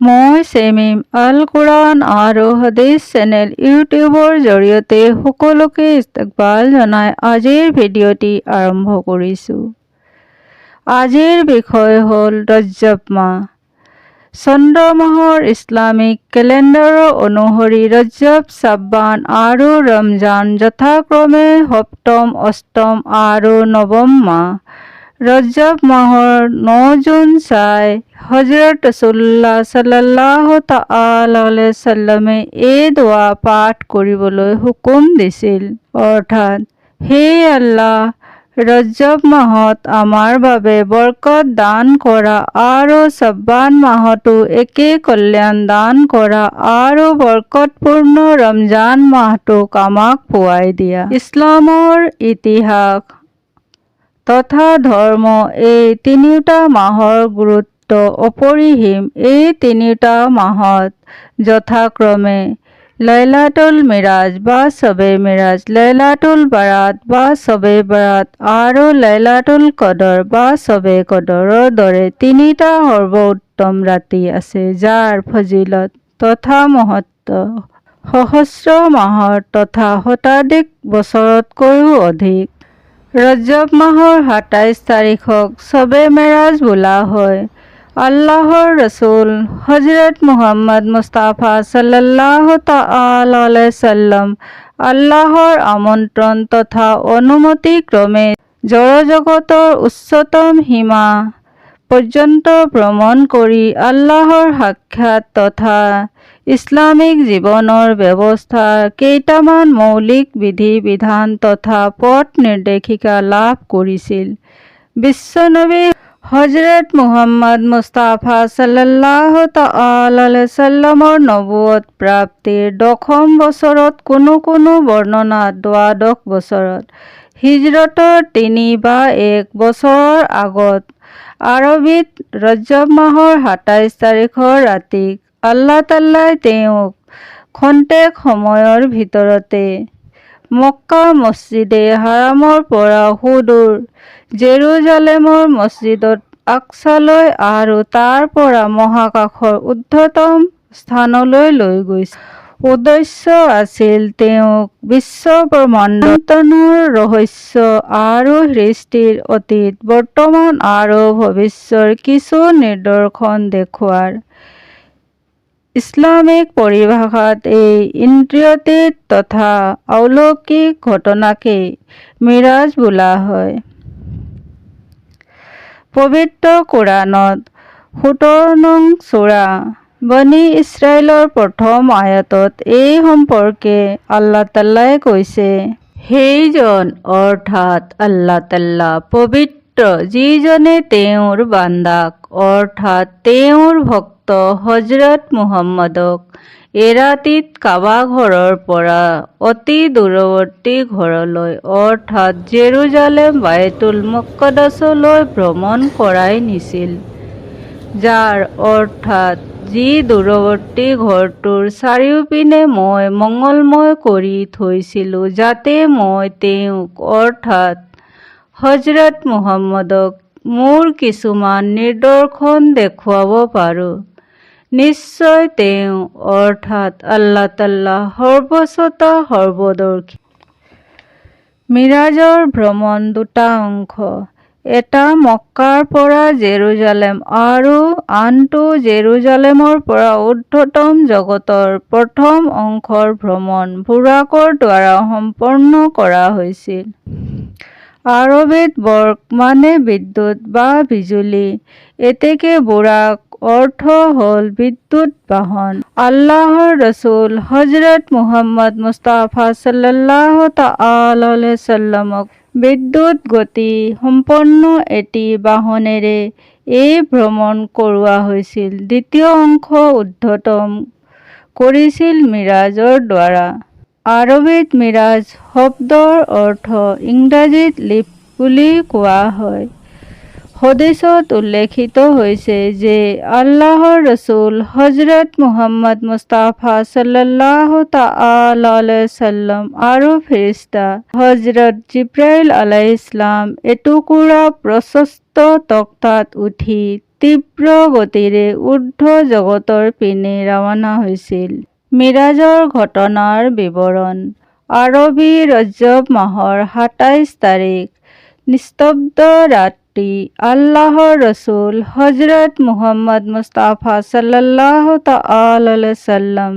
মই চেমিম আল কোৰাণ আৰু হাদিছ চেনেল ইউটিউবৰ জৰিয়তে সকলোকে ইস্তেকবাল জনাই আজিৰ ভিডিঅ'টি আৰম্ভ কৰিছোঁ। আজিৰ বিষয় হ'ল ৰজব মাহ। চন্দ্ৰ মাহৰ ইছলামিক কেলেণ্ডাৰৰ অনুসৰি ৰজব, শ্বাবান আৰু ৰমজান যথাক্ৰমে সপ্তম, অষ্টম আৰু নৱম মাহ। ৰজব মাহৰ 9 জুন চাই হজৰত ৰছুল্লাহ চাল্লাল্লাহু তাআলা চাল্লামে এই দোৱা পাঠ কৰিবলৈ হুকুম দিছিল, অৰ্থাৎ হে আল্লাহ, ৰজব মাহত আমাৰ বাবে বৰকত দান কৰা আৰু শ্বাবান মাহতো একে কল্যাণ দান কৰা আৰু বৰকতপূৰ্ণ ৰমজান মাহটোক আমাক পোৱাই দিয়া। ইছলামৰ ইতিহাস তথা ধৰ্ম এই তিনিওটা মাহৰ গুৰুত্ব অপৰিসীম। এই তিনিওটা মাহত যথাক্ৰমে লাইলাতুল মিৰাজ বা শ্ববে মিৰাজ, লাইলাতুল বাৰাত বা শ্ববে বাৰাত আৰু লাইলাতুল কদৰ বা শ্ববে কদৰৰ দৰে তিনিটা সৰ্বোত্তম ৰাতি আছে, যাৰ ফজিলত তথা মহত্ব সহস্ৰ মাহৰ তথা শতাধিক বছৰতকৈও অধিক। ৰজব মাহৰ 27 তাৰিখক শ্ববে মেৰাজ বোলা হয়। আল্লাহৰ ৰছুল হজৰত মুহাম্মদ মুস্তাফা চাল্লাল্লাহু তাআলা চাল্লাম আল্লাহৰ আমন্ত্ৰণ তথা অনুমতি ক্ৰমে জড়জগতৰ উচ্চতম সীমা পৰ্যন্ত ভ্ৰমণ কৰি আল্লাহৰ সাক্ষাৎ তথা ইছলামিক জীৱনৰ ব্যৱস্থাৰ কেইটামান মৌলিক বিধি-বিধান তথা পথ নিৰ্দেশিকা লাভ কৰিছিল। বিশ্বনবী হজৰত মুহাম্মদ মুস্তাফা চাল্লাল্লাহু তাআলা চাল্লামৰ নবুৱত প্ৰাপ্তিৰ দশম বছৰত, কোনো কোনো বৰ্ণনাত দ্বাদশ বছৰত, হিজৰতৰ 3 বা 1 বছৰৰ আগত আৰবীত ৰজব মাহৰ 27 তাৰিখৰ ৰাতিক আল্লাহ তাআলাই তেওঁক খন্তেক সময়ৰ ভিতৰতে মক্কা মছজিদে হাৰামৰ পৰা সুদূৰ জেৰুজালেমৰ মছজিদুল আকছালৈ আৰু তাৰ পৰা মহাকাশৰ ঊৰ্ধ্বতম স্থানলৈ লৈ গৈছিল। উদ্দেশ্য আছিল তেওঁক বিশ্বব্ৰহ্মাণ্ডৰ ৰহস্য আৰু সৃষ্টিৰ অতীত, বৰ্তমান আৰু ভৱিষ্যৰ কিছু নিদৰ্শন দেখুওৱাৰ। ইছলামিক পৰিভাষাত এই ইন্দ্ৰিয়াতীত তথা অলৌকিক ঘটনাকেই মিৰাজ বোলা হয়। পবিত্ৰ কোৰাণত 17 নং ছূৰা বনী ইছৰাইলৰ প্ৰথম আয়াতত এই সম্পৰ্কে আল্লাহ তাআলাই কৈছে, সেইজন অৰ্থাৎ আল্লাহ তাআলা পবিত্ৰ, যিজনে তেওঁৰ বান্দাক অৰ্থাৎ তেওঁৰ ভক্ত হজৰত মুহাম্মদক এৰাতিত কাবা ঘৰৰ পৰা অতি দূৰৱৰ্তী ঘৰলৈ অৰ্থাৎ জেৰুজালেম বায়তুল মুকদ্দাসলৈ ভ্ৰমণ কৰাই নিছিল, যাৰ অৰ্থাৎ যি দূৰৱৰ্তী ঘৰটোৰ চাৰিওপিনে মই মঙ্গলময় কৰি থৈছিলোঁ, যাতে মই তেওঁক অৰ্থাৎ হজৰত মুহাম্মদক মোৰ কিছুমান নিদৰ্শন দেখুৱাব পাৰোঁ। নিশ্চয় তেওঁ অৰ্থাৎ আল্লাহ তাআলা সৰ্বশ্ৰোতা, সৰ্বদৰ্শী। মিৰাজৰ ভ্ৰমণ দুটা অংশ, এটা মক্কাৰ পৰা জেৰুজালেম আৰু আনটো জেৰুজালেমৰ পৰা ঊৰ্ধ্বতম জগতৰ। প্ৰথম অংশৰ ভ্ৰমণ বুৰাকৰ দ্বাৰা সম্পন্ন কৰা হৈছিল। আৰবীত বৰ্ক মানে বিদ্যুৎ বা বিজুলী, এতেকে বুৰাক অৰ্থ হ'ল বিদ্যুৎ বাহন। আল্লাহৰ ৰছুল হজৰত মুহাম্মদ মুস্তাফা চাল্লাল্লাহু তাআলা চাল্লামক বিদ্যুৎ গতি সম্পন্ন এটি বাহনেৰে এই ভ্ৰমণ কৰোৱা হৈছিল। দ্বিতীয় অংশ ঊৰ্ধ্বতম কৰিছিল মিৰাজৰ দ্বাৰা। আৰবীত মিৰাজ শব্দৰ অৰ্থ ইংৰাজীত লিফ্ট বুলি কোৱা হয়। হাদীছত উল্লেখিত হৈছে যে আল্লাহৰ ৰছুল হজৰত মুহাম্মদ মুস্তাফা চাল্লাল্লাহু তাআলা চাল্লাম আৰু ফিৰিস্তা হজৰত জিব্ৰাইল আলাইহিসসালাম এটুকুৰা প্ৰশস্ত তক্তাত উঠি তীব্ৰ গতিৰে ঊৰ্ধ্ব জগতৰ পিনে ৰাওনা হৈছিল। মিৰাজৰ ঘটনাৰ বিৱৰণ: আৰবী ৰজব মাহৰ 27 তাৰিখ নিস্তব্ধ ৰাত্ৰি। আল্লাহৰ ৰছুল হজৰত মুহাম্মদ মুস্তাফা চাল্লাল্লাহু তাআলা আলাইহি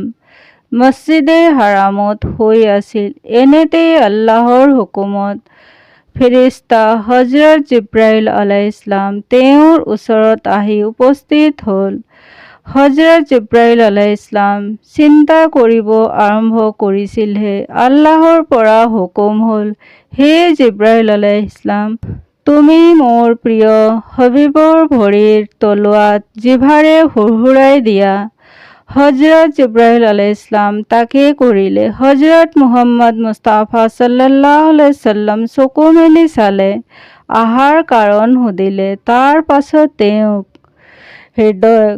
মছজিদে হাৰামত শুই আছিল। এনেতে আল্লাহৰ হুকুমত ফিৰিস্তা হজৰত জিব্ৰাইল আলাইহিসসালাম তেওঁৰ ওচৰত আহি উপস্থিত হ'ল। হজৰত জিব্ৰাইল আলাইহিসসালাম চিন্তা কৰিব আৰম্ভ কৰিছিলহে, আল্লাহৰ পৰা হুকুম হ'ল, হে জিব্ৰাইল আলাইহিসসালাম, তুমি মোৰ প্ৰিয় হবীবৰ ভৰিৰ তলুৱাত জিভাৰে হুৰহুৰাই দিয়া। হজৰত জিব্ৰাইল আলাইহিসসালাম তাকে কৰিলে। হজৰত মুহাম্মদ মুস্তাফা চাল্লাল্লাহু আলাইহি চাল্লাম চকু মেলি চালে, অহাৰ কাৰণ সুধিলে। তাৰ পাছত তেওঁক হৃদয়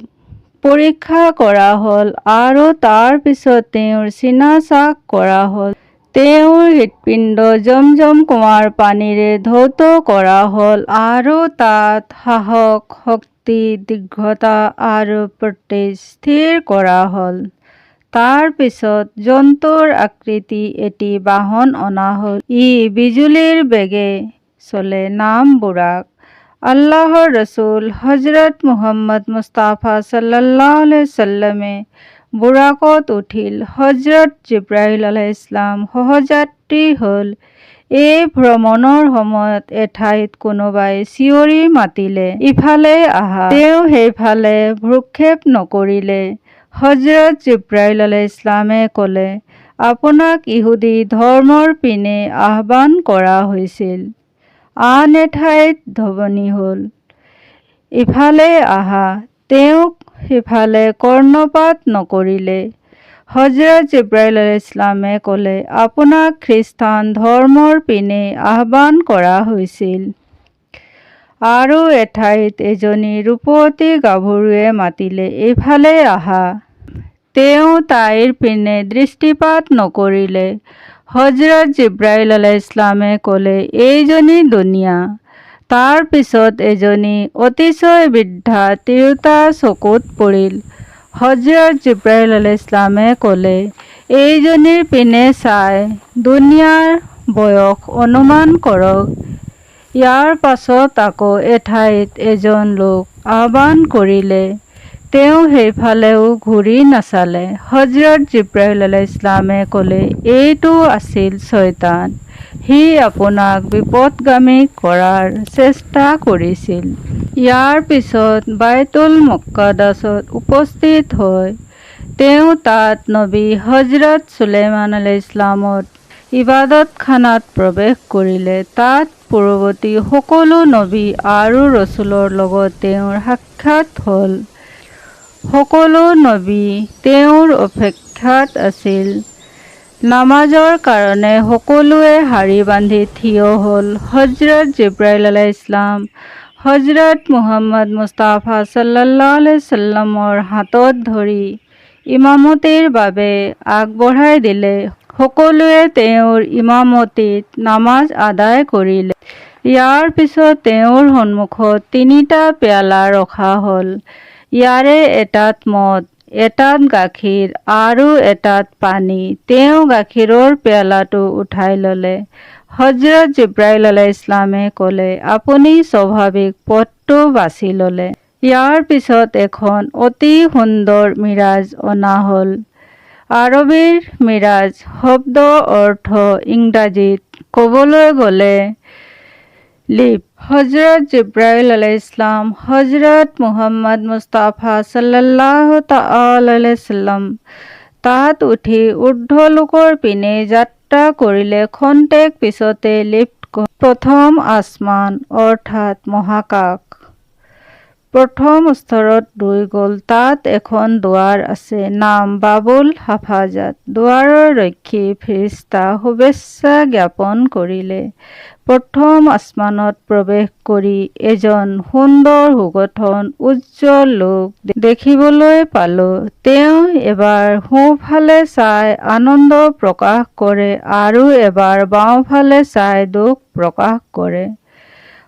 পৰীক্ষা কৰা হ'ল আৰু তাৰ পিছত তেওঁৰ চিনা চাক কৰা হ'ল। তেওঁৰ হৃৎপিণ্ড জমজম কুঁৱাৰ পানীৰে ধৌত কৰা হ'ল আৰু তাত সাহস, শক্তি, দৃঢ়তা আৰু প্ৰত্যয় স্থিৰ কৰা হ'ল। তাৰ পিছত জন্তুৰ আকৃতিৰ এটি বাহন অনা হ'ল। ই বিজুলীৰ বেগে চলে, নাম বুৰাক। আল্লাহৰ ৰছুল হজৰত মুহাম্মদ মুস্তাফা চাল্লাল্লাহু আলাইহি চাল্লামে বুৰাকত উঠিল। হজৰত জিব্ৰাইল আলাইহিসসালাম সহযাত্ৰী হ'ল। এই ভ্ৰমণৰ সময়ত এঠাইত কোনোবাই চিঞৰি মাতিলে, ইফালে আহা। তেওঁ সেইফালে ভ্ৰূক্ষেপ নকৰিলে। হজৰত জিব্ৰাইল আলাইহিসসালামে ক'লে, আপোনাক ইহুদী ধৰ্মৰ পিনে আহ্বান কৰা হৈছিল। আন এঠাইত ধ্বনি হ'ল, ইফালে আহা। তেওঁ সিফালে কৰ্ণপাত নকৰিলে। হজৰত জিব্ৰাইল আলাইহিসসালামে ক'লে, আপোনাক খ্ৰীষ্টান ধৰ্মৰ পিনে আহ্বান কৰা হৈছিল। আৰু এঠাইত এজনী ৰূপৱতী গাভৰুৱে মাতিলে, এইফালে আহা। তেওঁ তাইৰ পিনে দৃষ্টিপাত নকৰিলে। হজৰত জিব্ৰাইল আলাইহিসসালামে ক'লে, এইজনী দুনিয়া। তাৰ পিছত এজনী অতিশয় বৃদ্ধা তিৰোতা চকুত পৰিল। হজৰত জিব্ৰাইল আলাইহিসসালামে ক'লে, এইজনীৰ পিনে চাই দুনিয়াৰ বয়স অনুমান কৰক। ইয়াৰ পাছত আকৌ এঠাইত এজন লোক আহ্বান কৰিলে। তেওঁ সেইফালেও ঘূৰি নাচালে। হজৰত জিব্ৰাইল আলাইহিসসালামে ক'লে, এইটো আছিল চয়তান। সি আপোনাক বিপথগামী কৰাৰ চেষ্টা কৰিছিল। ইয়াৰ পিছত বায়তুল মুকাদ্দাছত উপস্থিত হৈ তেওঁ তাত নবী হজৰত চুলেমান আলাইহিসসালামৰ ইবাদতখানাত প্ৰৱেশ কৰিলে। তাত পূৰ্বৱৰ্তী সকলো নবী আৰু ৰছুলৰ লগত তেওঁৰ সাক্ষাৎ হ'ল। সকলো নবী তেওঁৰ অপেক্ষাত আছিল। নামাজৰ কাৰণে সকলোৱে শাৰী বান্ধি থিয় হ'ল। হজৰত জিব্ৰাইল আলাইহিসসালাম হজৰত মুহাম্মদ মুস্তাফা চাল্লাল্লাহু আলাইহি চাল্লামৰ হাতত ধৰি ইমামতিৰ বাবে আগবঢ়াই দিলে। সকলোৱে তেওঁৰ ইমামতিত নামাজ আদায় কৰিলে। ইয়াৰ পিছত তেওঁৰ সন্মুখত তিনিটা পেয়ালা ৰখা হ'ল। ইয়াৰে এটাত মদ, এটাত গাখীৰ আৰু এটাত পানী। তেওঁ গাখীৰৰ পেয়ালাটো উঠাই ল'লে। হজৰত জিব্ৰাইল আলাইহিসসালামে ক'লে, আপুনি স্বাভাৱিক পথটো বাছি ল'লে। ইয়াৰ পিছত এখন অতি সুন্দৰ মিৰাজ অনা হ'ল। আৰবীৰ মিৰাজ শব্দৰ অৰ্থ ইংৰাজীত ক'বলৈ গ'লে লিফ্ট। হজৰত জিব্ৰাইল আলাইহিসসালাম হজৰত মুহাম্মদ মুস্তাফা চাল্লাল্লাহু তাআলা আলাইহি চাল্লাম তাত উঠি ঊৰ্ধ্বলোকৰ পিনে যাত্ৰা কৰিলে। খন্তেক পিছতে লিফ্ট প্ৰথম আসমান অৰ্থাৎ মহাকাশ প্ৰথম স্তৰত লৈ গ'ল। তাত এখন দুৱাৰ আছে, নাম বাবুল হাফাজাত। দুৱাৰৰ ৰক্ষী ফিৰিস্তা শুভেচ্ছা জ্ঞাপন কৰিলে। প্ৰথম আসমানত প্ৰৱেশ কৰি এজন সুন্দৰ সুগঠন উজ্জ্বল লোক দেখিবলৈ পালোঁ। তেওঁ এবাৰ সোঁফালে চাই আনন্দ প্ৰকাশ কৰে আৰু এবাৰ বাওঁফালে চাই দুখ প্ৰকাশ কৰে।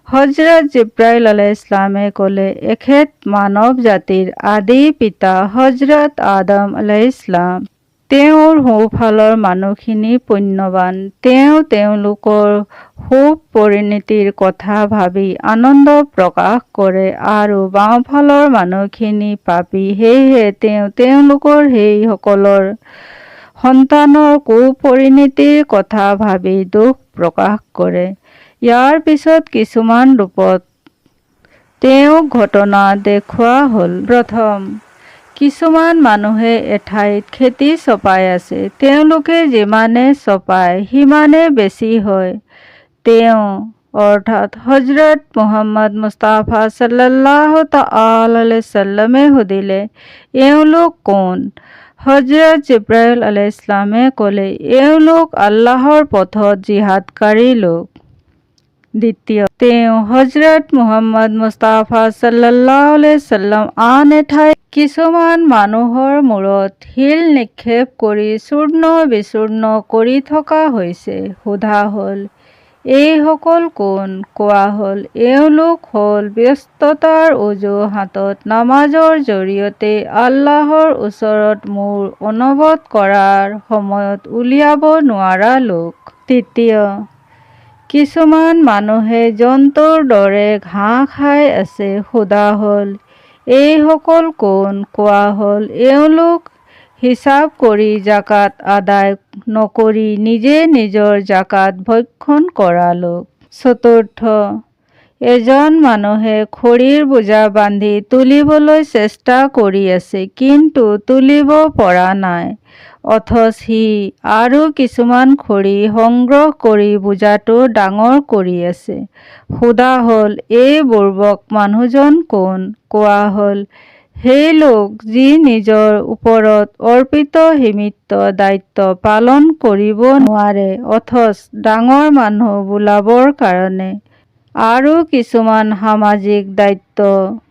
হজৰত জিব্ৰাইল আলাইহিছ-ছালামে ক'লে, এখেত মানৱ জাতিৰ আদি পিতা হজৰত আদম আলাইহিছ-ছালাম। তেওঁৰ সোঁফালৰ মানুহখিনি পুণ্যৱান, তেওঁ তেওঁলোকৰ সুপৰিণতিৰ কথা ভাবি আনন্দ প্ৰকাশ কৰে আৰু বাওঁফালৰ মানুহখিনি পাপী, সেয়েহে তেওঁ তেওঁলোকৰ সেইসকলৰ সন্তানৰ কুপৰিণতিৰ কথা ভাবি দুখ প্ৰকাশ কৰে। ইয়াৰ পিছত কিছুমান ৰূপত তেওঁক ঘটনা দেখুওৱা হ'ল। প্ৰথম, কিছুমান মানুহে এঠাইত খেতি চপাই আছে। তেওঁলোকে যিমানে চপায় সিমানে বেছি হয়। তেওঁ অৰ্থাৎ হজৰত মুহাম্মদ মুস্তাফা চাল্লাল্লাহু তাআলা আলাইহি সুধিলে, এওঁলোক কোন? হজৰত জিব্ৰাইল আলাইহিছ-ছালামে ক'লে, এওঁলোক আল্লাহৰ পথত জিহাদকাৰী লোক। দ্বিতীয়, তেওঁ হজৰত মুহাম্মদ মুস্তাফা চাল্লাল্লাহু আলাইহি আন এঠাইত কিছুমান মানুহৰ মূৰত শিল নিক্ষেপ কৰি চূৰ্ণ-বিচূৰ্ণ কৰি থকা হৈছে। সোধা হ'ল, এইসকল কোন? কোৱা হ'ল, এওঁলোক হ'ল ব্যস্ততাৰ অজুহাতত নামাজৰ জৰিয়তে আল্লাহৰ ওচৰত মূৰ অৱনত কৰাৰ সময় উলিয়াব নোৱাৰা লোক। তৃতীয়, কিছুমান মানুহে জন্তুৰ দৰে ঘাঁহ খাই আছে। সোধা হ'ল, এইসকল কোন? কোৱা হ'ল, এওঁলোক হিচাপ কৰি যাকাত আদায় নকৰি নিজে নিজৰ যাকাত ভক্ষণ কৰা লোক। চতুৰ্থ, এজন মানুহে খৰিৰ বোজা বান্ধি তুলিবলৈ চেষ্টা কৰি আছে, কিন্তু তুলিব পৰা নাই, অথচ সি আৰু কিছুমান খৰি সংগ্ৰহ কৰি বোজাটো ডাঙৰ কৰি আছে। সোধা হ'ল, এই বুৰ্বক মানুহজন কোন? কোৱা হ'ল, সেই লোক যি নিজৰ ওপৰত অৰ্পিত সীমিত দায়িত্ব পালন কৰিব নোৱাৰে, অথচ ডাঙৰ মানুহ বোলাবৰ কাৰণে আৰু কিছুমান সামাজিক দায়িত্ব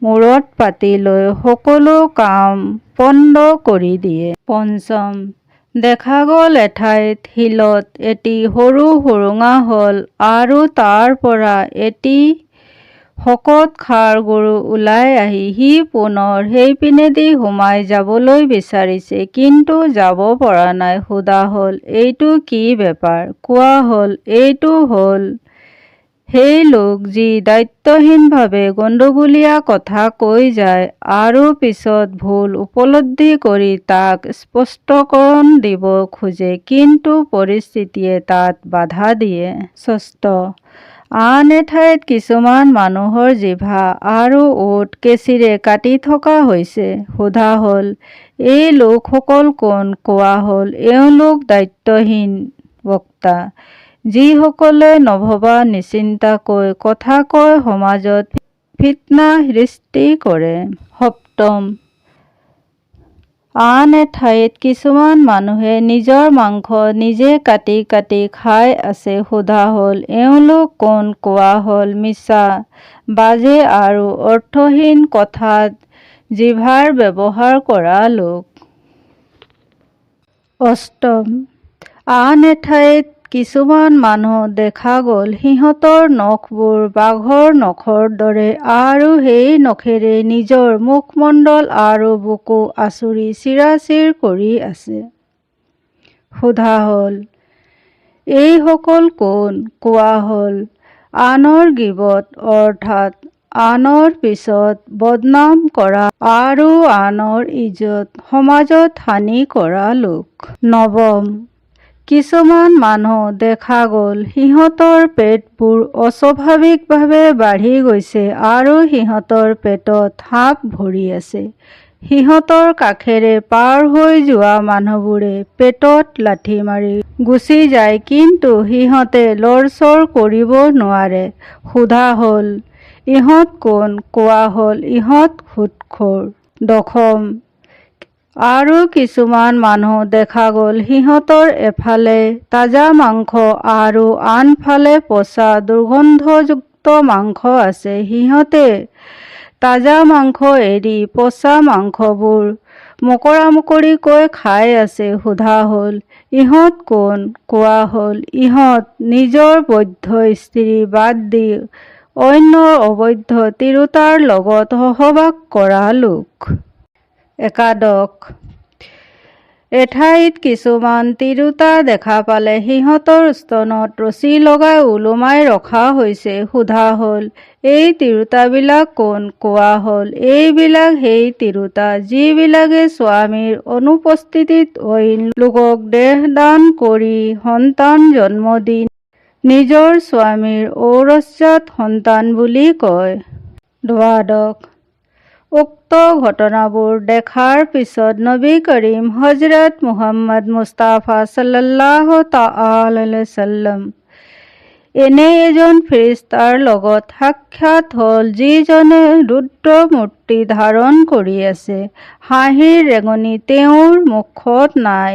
মূৰত পাতি লৈ সকলো কাম পণ্ড কৰি দিয়ে। পঞ্চম, দেখা গ'ল এঠাইত শিলত এটি সৰু সুৰুঙা হ'ল আৰু তাৰ পৰা এটি শকত ষাঁড় গৰু ওলাই আহি সি পুনৰ সেইপিনেদি সোমাই যাবলৈ বিচাৰিছে, কিন্তু যাব পৰা নাই। সোধা হ'ল, এইটো কি ব্যাপাৰ? কোৱা হ'ল, এইটো হ'ল সেই লোক যি দায়িত্বহীনভাৱে গণ্ডগোলীয়া কথা কৈ যায় আৰু পিছত ভুল উপলব্ধি কৰি তাক স্পষ্টকৰণ দিব খোজে, কিন্তু পৰিস্থিতিয়ে তাত বাধা দিয়ে। ষষ্ঠ, আন এঠাইত কিছুমান মানুহৰ জিভা আৰু ওঁঠ কেঁচীৰে কাটি থকা হৈছে। সোধা হ'ল, এই লোকসকল কোন? কোৱা হ'ল, এওঁলোক দায়িত্বহীন বক্তা, যিসকলে নভবা নিচিন্তাকৈ কথা কৈ সমাজত ফিতনা সৃষ্টি কৰে। সপ্তম, আন এঠাইত কিছুমান মানুহে নিজৰ মাংস নিজে কাটি কাটি খাই আছে। সোধা হ'ল, এওঁলোক কোন? কোৱা হ'ল, মিছা, বাজে আৰু অৰ্থহীন কথাত জিভাৰ ব্যৱহাৰ কৰা লোক। অষ্টম, আন এঠাইত কিছুমান মানুহ দেখা গ'ল, সিহঁতৰ নখবোৰ বাঘৰ নখৰ দৰে আৰু সেই নখেৰে নিজৰ মুখমণ্ডল আৰু বুকু আঁচুৰি ছিৰাছিৰ কৰি আছে। সোধা হ'ল, এইসকল কোন? কোৱা হ'ল, আনৰ গীবত অৰ্থাৎ আনৰ পিছত বদনাম কৰা আৰু আনৰ ইজ্জত সমাজত হানি কৰা লোক। নৱম, কিছুমান মানুহ দেখা গ'ল, সিহঁতৰ পেটবোৰ অস্বাভাৱিকভাৱে বাঢ়ি গৈছে আৰু সিহঁতৰ পেটত সাপ ভৰি আছে। সিহঁতৰ কাষেৰে পাৰ হৈ যোৱা মানুহবোৰে পেটত লাথি মাৰি গুচি যায়, কিন্তু সিহঁতে লৰচৰ কৰিব নোৱাৰে। সোধা হ'ল, ইহঁত কোন? কোৱা হ'ল, ইহঁত সুদখোৰ। দশম, আৰু কিছুমান মানুহ দেখা গ'ল, সিহঁতৰ এফালে তাজা মাংস আৰু আনফালে পচা দুৰ্গন্ধযুক্ত মাংস আছে। সিহঁতে তাজা মাংস এৰি পচা মাংসবোৰ মকৰা-মকৰিকৈ খাই আছে। সোধা হ'ল, ইহঁত কোন? কোৱা হ'ল, ইহঁত নিজৰ বৈধ স্ত্ৰী বাদ দি অন্যৰ অবৈধ তিৰোতাৰ লগত সহবাস কৰা লোক। একাদশ। এঠাইত কিছুমান তিৰোতা দেখা পালে, সিহঁতৰ স্তনত ৰছী লগাই ওলোমাই ৰখা হৈছে। সোধা হ'ল, এই তিৰোতাবিলাক কোন? কোৱা হ'ল, এইবিলাক সেই তিৰোতা, যিবিলাকে স্বামীৰ অনুপস্থিতিত অইন লোকক দেহদান কৰি সন্তান জন্ম দি নিজৰ স্বামীৰ ঔৰসজাত সন্তান বুলি কয়। দ্বাদশ। উক্ত ঘটনাবোৰ দেখাৰ পিছত নবী কৰিম হজৰত মুহাম্মদ মুস্তাফা সাল্লাল্লাহু তাআলা সাল্লাম এনে এজন ফিৰিস্তাৰ লগত সাক্ষাৎ হ'ল, যিজনে ৰুদ্ৰ মূৰ্তি ধাৰণ কৰি আছে। হাঁহিৰ ৰেঙনি তেওঁৰ মুখত নাই।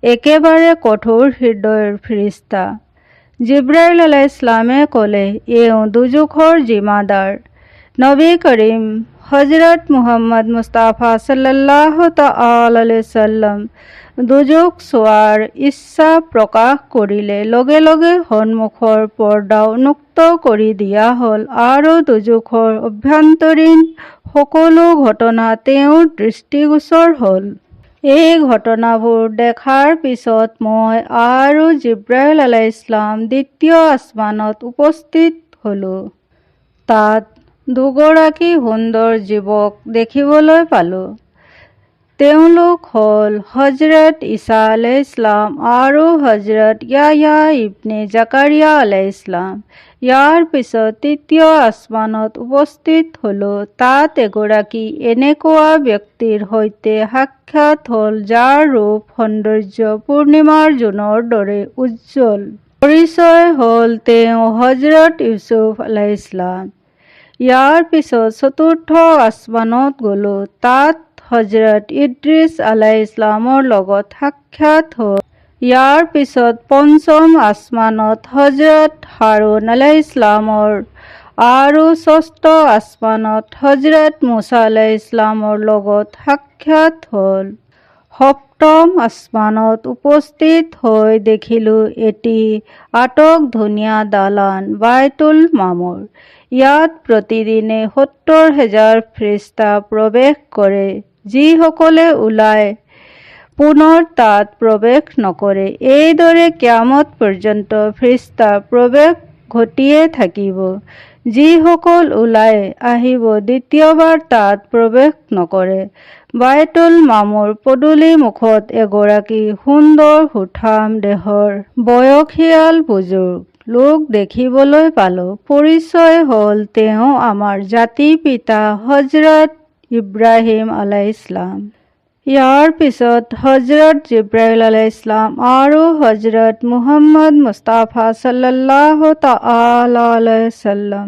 একেবাৰে কঠোৰ হৃদয়ৰ ফিৰিস্তা। জিব্ৰাইল আলাইহিছ-ছালামে ক'লে, এওঁ দোজখৰ জিম্মাদাৰ। নবী কৰিম হজৰত মুহাম্মদ মুস্তাফা সাল্লাল্লাহু তাআলা সাল্লাম দোজখ চোৱাৰ ইচ্ছা প্ৰকাশ কৰিলে। লগে লগে সন্মুখৰ পৰ্দা উন্মুক্ত কৰি দিয়া হ'ল আৰু দোজখৰ অভ্যন্তৰীণ সকলো ঘটনা তেওঁৰ দৃষ্টিগোচৰ হ'ল। এই ঘটনাবোৰ দেখাৰ পিছত মই আৰু জিব্ৰাইল আলাইহিছ-ছালাম দ্বিতীয় আসমানত উপস্থিত হ'লোঁ। তাত দুগৰাকী সুন্দৰ যুৱক দেখিবলৈ পালোঁ। তেওঁলোক হ'ল হজৰত ঈছা আলাইহিছ-ছালাম আৰু হজৰত ইয়াহ্য়া ইবনে জাকাৰিয়া আলাইহিছ-ছালাম। ইয়াৰ পিছত তৃতীয় আসমানত উপস্থিত হ'লোঁ। তাত এগৰাকী এনেকুৱা ব্যক্তিৰ সৈতে সাক্ষাৎ হ'ল, যাৰ ৰূপ সৌন্দৰ্য পূৰ্ণিমাৰ জোনৰ দৰে উজ্জ্বল। পৰিচয় হ'ল, তেওঁ হজৰত ইউছুফ আলাইহিছ-ছালাম। ইয়াৰ পিছত চতুৰ্থ আসমানত গ'লোঁ। তাত হজৰত ইদ্ৰিছ আলাইহিছ-ছালামৰ লগত সাক্ষাৎ হ'ল। ইয়াৰ পিছত পঞ্চম আসমানত হজৰত হাৰুণ আলাইহিছ-ছালামৰ আৰু ষষ্ঠ আসমানত হজৰত মুছা আলাইহিছ-ছালামৰ লগত সাক্ষাৎ হ'ল। সপ্তম আসমানত উপস্থিত হৈ দেখিলোঁ এটি আটক ধুনীয়া দালান, বায়তুল মামুৰ। ইয়াত প্ৰতিদিনে 70,000 ফিৰিস্তা প্ৰৱেশ কৰে। যিসকলে ওলায়, পুনৰ তাত প্ৰৱেশ নকৰে। এইদৰে কিয়ামত পৰ্যন্ত ফিৰিস্তা প্ৰৱেশ ঘটিয়ে থাকিব। যিসকল ওলাই আহিব, দ্বিতীয়বাৰ তাত প্ৰৱেশ নকৰে। বায়তুল মামুৰ পদূলি মুখত এগৰাকী সুন্দৰ সুঠাম দেহৰ বয়সীয়াল বুজুৰ্গ লোক দেখিবলৈ পালোঁ। পৰিচয় হ'ল, তেওঁ আমাৰ জাতিৰ পিতা হজৰত ইব্ৰাহিম আলাইহিছ-ছালাম। ইয়াৰ পিছত হজৰত জিব্ৰাইল আলাইহিছ-ছালাম আৰু হজৰত মুহাম্মদ মুস্তাফা সাল্লাল্লাহু তাআলা আলাইহি সাল্লাম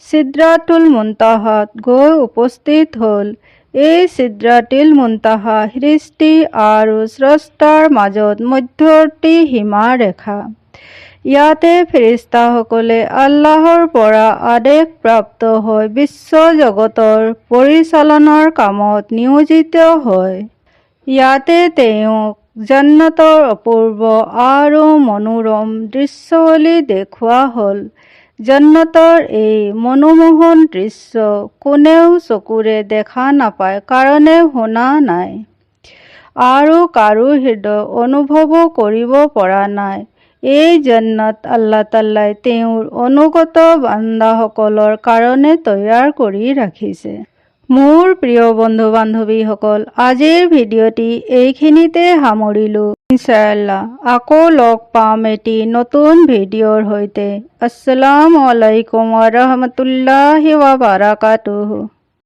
ছিদৰাতুল মুনতাহাত গৈ উপস্থিত হ'ল। এই ছিদৰাতুল মুনতাহা সৃষ্টি আৰু স্ৰষ্টাৰ মাজত মধ্যৱৰ্তী সীমাৰেখা। ইয়াতে ফেৰেস্তাসকলে আল্লাহৰ পৰা আদেশ প্ৰাপ্ত হৈ বিশ্বজগতৰ পৰিচালনাৰ কামত নিয়োজিত হয়। ইয়াতে তেওঁক জান্নাতৰ অপূৰ্ব আৰু মনোৰম দৃশ্যাৱলী দেখুওৱা হ'ল। জান্নাতৰ এই মনোমোহন দৃশ্য কোনেও চকুৰে দেখা নাপায়, কাণেৰে শুনা নাই আৰু কাৰো হৃদয় অনুভৱো কৰিব পৰা নাই। এই জান্নাত আল্লাহ তাআলাই তেওঁৰ অনুগত বান্দাসকলৰ কাৰণে তৈয়াৰ কৰি ৰাখিছে। মোৰ প্ৰিয় বন্ধু বান্ধৱীসকল, আজিৰ ভিডিঅ'টি এইখিনিতে সামৰিলোঁ। ইনশাআল্লাহ আকৌ লগ পাম এটি নতুন ভিডিঅ'ৰ সৈতে। আসসালামু আলাইকুম ওয়া ৰাহমাতুল্লাহি ওয়া বাৰাকাতুহু।